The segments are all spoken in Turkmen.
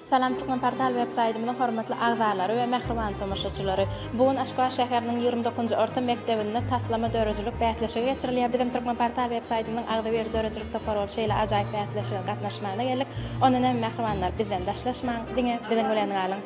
Salam Türkmenportal web saýtymyzyň hormatly agzalary we mähriban tomaşaçylary! Bu gün Aşgabat şäheriniň 29-njy orta mekdebinde taslama döredijilik bäsleşigi geçirilýär. Bizem Türkmenportal web saýtymyzyň agzybir döredijilik topary bolup şeýle ajaýyp bäsleşige gatnaşmana geldik. Onda näme mähribanlar bizden daşlaşmaň, diňe biziň bilen galyň!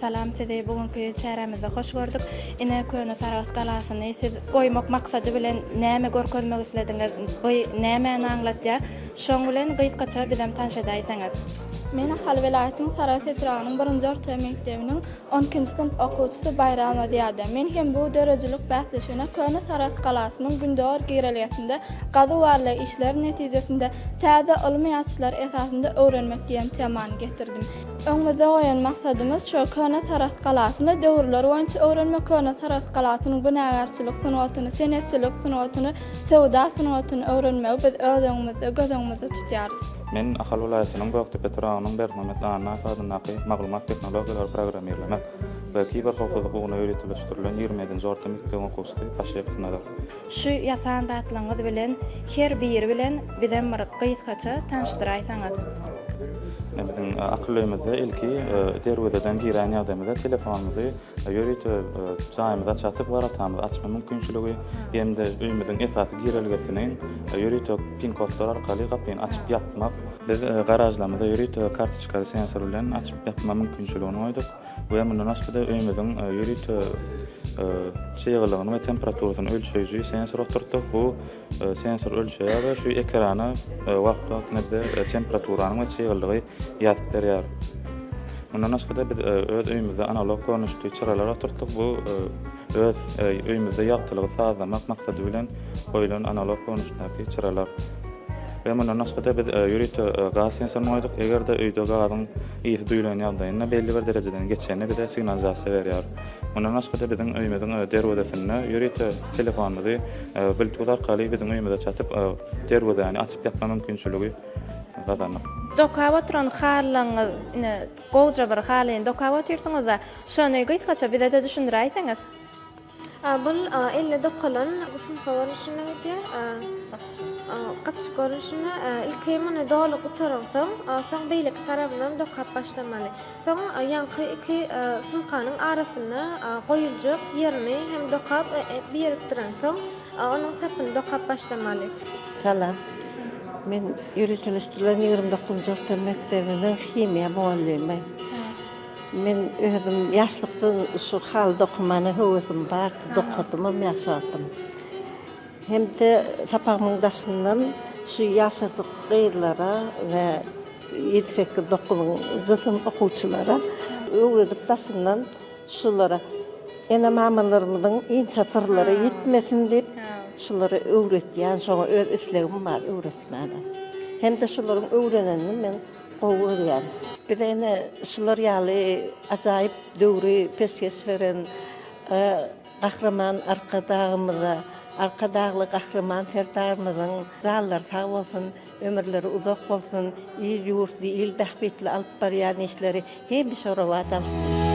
Salam sizi bu günki çärämizde hoş gördük. Ine köne Sarahs galasyny siz goýmak maksady bilen näme görkezmek islediňiz? Bu nämäni aňlatýar? Şoň bilen gysgaça bizem tanyş edäýseňiz. Men Ahal welaýatynyň Sarahs etrabynyň birinji orta mekdebiniň on ikinji synp okuwçysy Baýramowa Zyýada. Men hem bu döredijilik bäsleşigine Köne Sarahs galasynyň gündogar girelgesinde gazuw-barlag işleri netijesinde täze ylmy açyşlar esasynda öwrenmek diýen temany getirdim. Öňümizde goýan maksadymyz şol Köne Sarahs galasyny döwürler boýunça öwrenmek, Köne Sarahs galasynyň binagärçilik sungatyny, senetçilik sungatyny, söwda sungatyny öwrenmegi biz öz öňümizde, göz öňümizde tutýarys. Men Ahal welaýatynyň Gökdepe etrabynyň Berdimuhamet Annaýew adyndaky Maglumat tehnologiýalary programmirlemek we kiberhowpsuzlyk ugruna ýöriteleşdirilen 27-nji orta mekdebiň okuwçysy Paşykow Nazar. Şu ýasan zatlaryňyz bilen her biri bilen bizem bir gysgaça tanyşdyraýsaňyz. Biziň akylly öýümizde ilki derwezeden giräýen ýagdaýymyzda telefonymyzy Ýörite jaýymyza çatyp waratamyzy açma mümkinçiligi hem-de öýümiziň esasy girelgesini ýörite pin-kodlar arkaly gapyny açyp ýapmak. Biz garažlarymyza ýörite kartoçkaly sensor bilen açyp ýapma mümkinçiligini goýduk we mundan başga-da öýümiziň ýörite çyglygyny we temperaturasyny ölçeýji sensor oturtdyk. Bu Sensor ölçeýär we şu ekrana wagtly-wagtyna bize temperaturanyň we çyglylygy ýazyp berýär. Mundan başga-da biz öz öýümizde analog görnüşli çyralar oturtdyk. Bu öz öýümizde ýagtylygy sazlamak maksady bilen goýlan analog görnüşdäki çyralar. We mundan başga-da biz ýörite gaz sensoryny goýduk. Eger-de öýde gazyň ysy duýlan ýagdaýynda belli bir derejeden geçende bize signalizasiýa berýär. Mundan başga-da biziň öýümiziň derwezesinde ýörite telefonymyzy Bluetooth arkaly biziň öýümize çatyp, derwezäni açyp ýapma mümkinçiligi gazandyk. Dokap oturan halylaryňyz ine gowja bir halyny dokap otyrsyňyzda, şony gysgaça bize-de düşündiräýseňiz. Bul elde dokalan sumka görnüşinde gidýär. Gapjyk görnüşinde. Ilki muny doly gutaransoň, soň beýleki tarabynam dokap başlamaly. Soň ýaňky iki sumkanyň arasynda goýuljak ýerini hem dokap birikdirensoň, onuň sapyny dokap başlamaly. Salam. Men ýöriteleşdirilen 29-njy orta mekdebiniň himiýa mugallymy. Men özüm ýaşlykdan şu haly dokamana höwesim bardy, dokadymam ýaş wagtym. Hem-de sapagymyň daşyndan şu ýaşajyk gyzlara we ýedi, sekiz, dokuzynjy synp okuwçylara öwredip daşyndan şulara ene-mamalarymyzyň inçe syrlary ýitmesin diýip şulary öwretýän, şoňa öz islegim bar öwretmäge. Hem-de şularyň öwrenenini men gowy görýän. Bize ine şular ýaly ajaýyp döwri peşgeş beren Gahryman Arkadagymyza, Arkadagly Gahryman Serdarymyzyň janlary sag bolsun, ömürleri uzak bolsun, il-ýurtly, il bähbitli alyp barýan işleri hemişe rowaç alsyn!